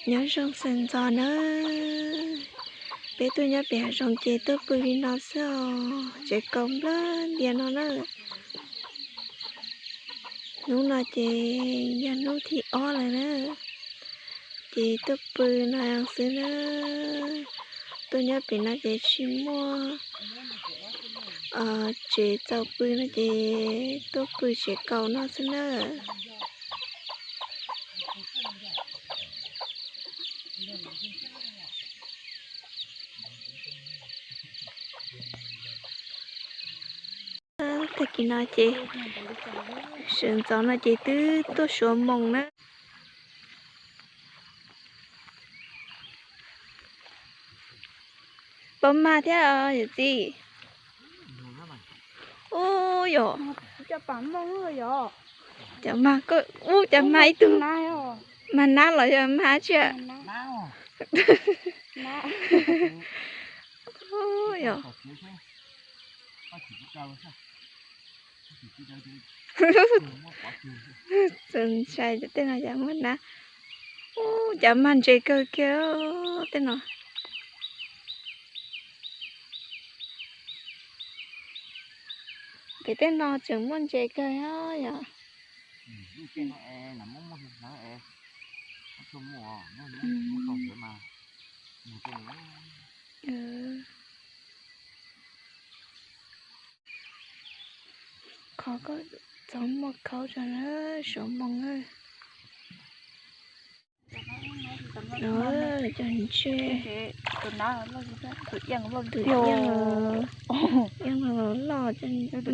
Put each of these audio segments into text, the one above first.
Nyob zoo sawv ntxov na, peb tuaj nyob pem hav zoov ces tuaj pw li no xwb os, tsev kaus nplawg ntias no na. Hnub no ces yog hnub thib ob lawm na, ces tuaj pw no xwb na. Tuaj nyob pem no ces tsis muaj tsev txaus pw no ces tuaj pw tsev kaus no xwb na. Tag kis no ces sawv ntxov no ces twb tuaj suav moos na. Paub mag thiab yawm txiv. Ub yom, cov mag, ub cov mag ib tug, mag nab los yog mag dab tsi? Yom, txaus ntshai cov tej no yog mag nab. Ub, cov mag ntses kawg kiag tej no. Pem tej no tseem muaj ntses kawg yom. Qhov ko txog muaj khaub tso na, suav moos na. Cov ntses, tus yeej, yeej los loj,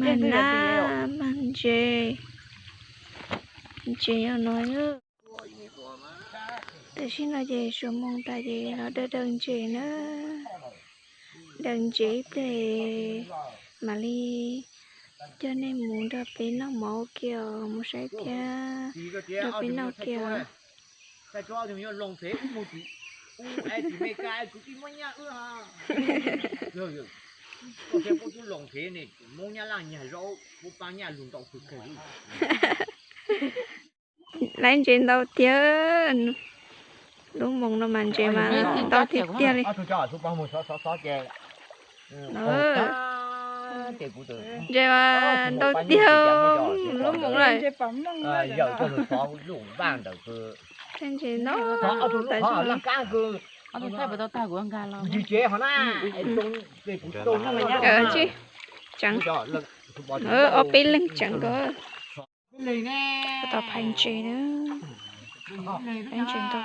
mag nab mag ntses, ntses yog no. Tam sim no ces suav moos tas ces los daws daws ntses na, daws ntses ib pliag mam li coj nej mus nrog peb noj mov ua ke os, mus saib thiab nrog peb noj ua ke os. Laiv ntses ntau tiag, lub moos no mas ntses mas ntau tiag tiag li. Ntses mas ntau tiag, lub moos lawm. Ntses ntau tas zog. Tseev, ob peb leeg tseev ko. Tau phais ntses na, phais ntses ntau.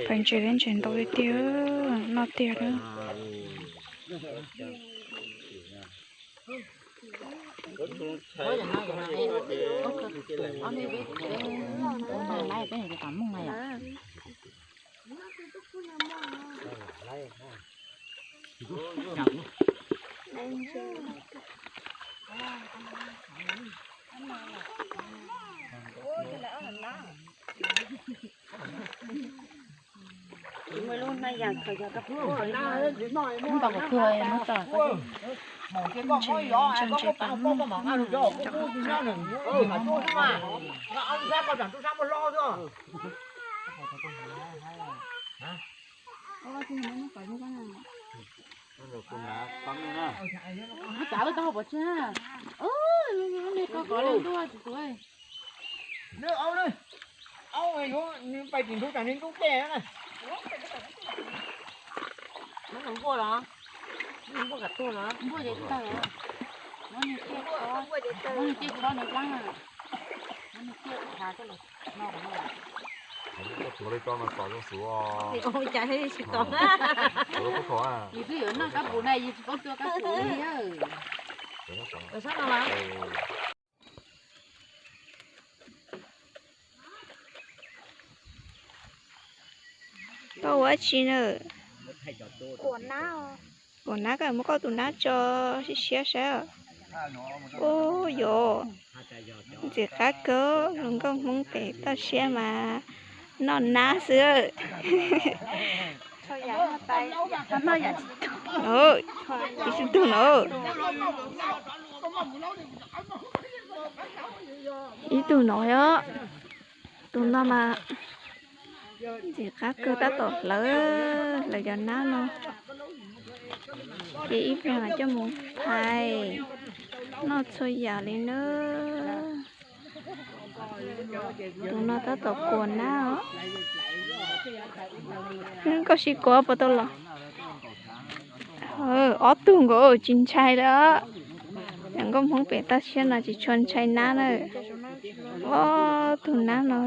Phais ntses, ntses ntau tiag tiag, noj tiag na. Txav lub taub hau pov tseg na. Ub, nej koj kov leej ntuj tus. Nws pais tim ntug tas nws ntub tej na. Npuaj los? Npuaj ces tag. Muab nws ciaj chob nws dlaab na. Muab nws ciaj ib thav coj los no. Tuav li ko mas tom zoo xwb. Yus twb yuav noj kab pum na, yus tsis paub tua kab pum li. Koj ua dab tsi na? Ua nab, koj muab koj tus nab tso siab siab saib. Ub yos, ntxim qab kawg, hluas nkauj Hmoob pem toj siab mas Noj nab xwb. Ib tug no. Ib tug no os. Tus no mas ntxim qab kawg, tab tom hlawv, hlawv cov nab no. Ces ib pliag coj mus phais noj txhua yam li na. Tus no tab tom kuas nab os. Koj sib kuas puas tau los? Ob tug nkaus tsis ntshai li os. Cov nkauj Hmoob pem toj siab no tsis tshua ntshai nab na. Ob tug nab no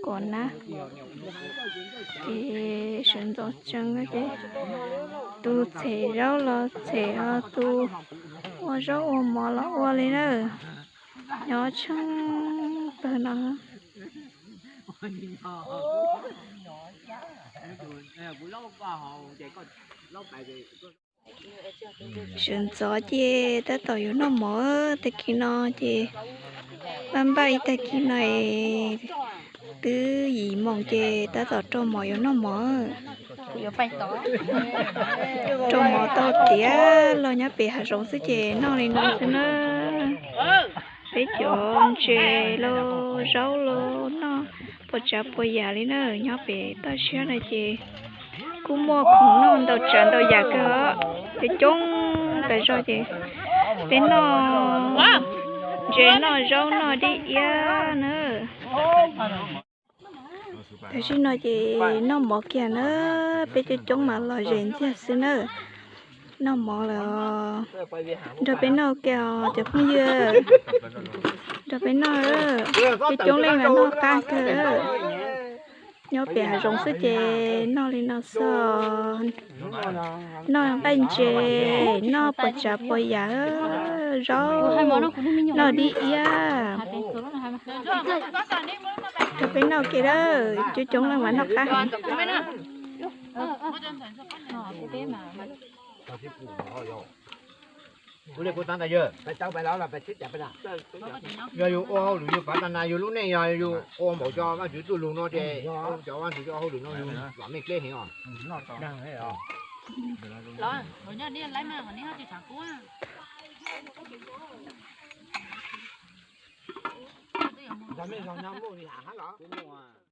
kuas nab. Ces sawv ntxov tsees ces tus txhem zaub los txhem, tus ua zaub ua mov los ua li na. Nyob tsheej pawg no. Sawv ntxov ces tab tom yuav noj mov, tag kis no ces npaj npaj ib tag kis no es twb yim moos ces tab tom rau mov yuav noj mov. Rau mov tau tiav los nyob pem hav zoov xwb ces noj li no xwb na. Peb cov ntses los zaub los noj puas tsav puas yam li na. Nyob pem toj siab no ces kuj muaj khoom noj ntau tsav ntau yam kawg os, coob coob tas zog ces peb noj ntses noj zaub noj dib iab na. Tam sim no ces noj mov kiag na, peb coob coob mas los zes ntxiag xwb na. Noj mov lawm, nrog peb noj kiag os cov phooj ywg, nrog peb noj, coob coob leej mas noj qab kawg. Nyob pem hav zoov xwb ces noj li no xwb, noj nqaij ntses, noj puas tsav puas yam, zaub, noj dib iab. Nrog peb noj kiag, coob coob leej mas noj qab heev. Yog yus ua hauj lwm yus pav tag na yus lub neej yog yus ua npaum cov Vajtswv txuj lug no ces cov Vajtswv cov hauj lwm no yus vam meej dleb heev os.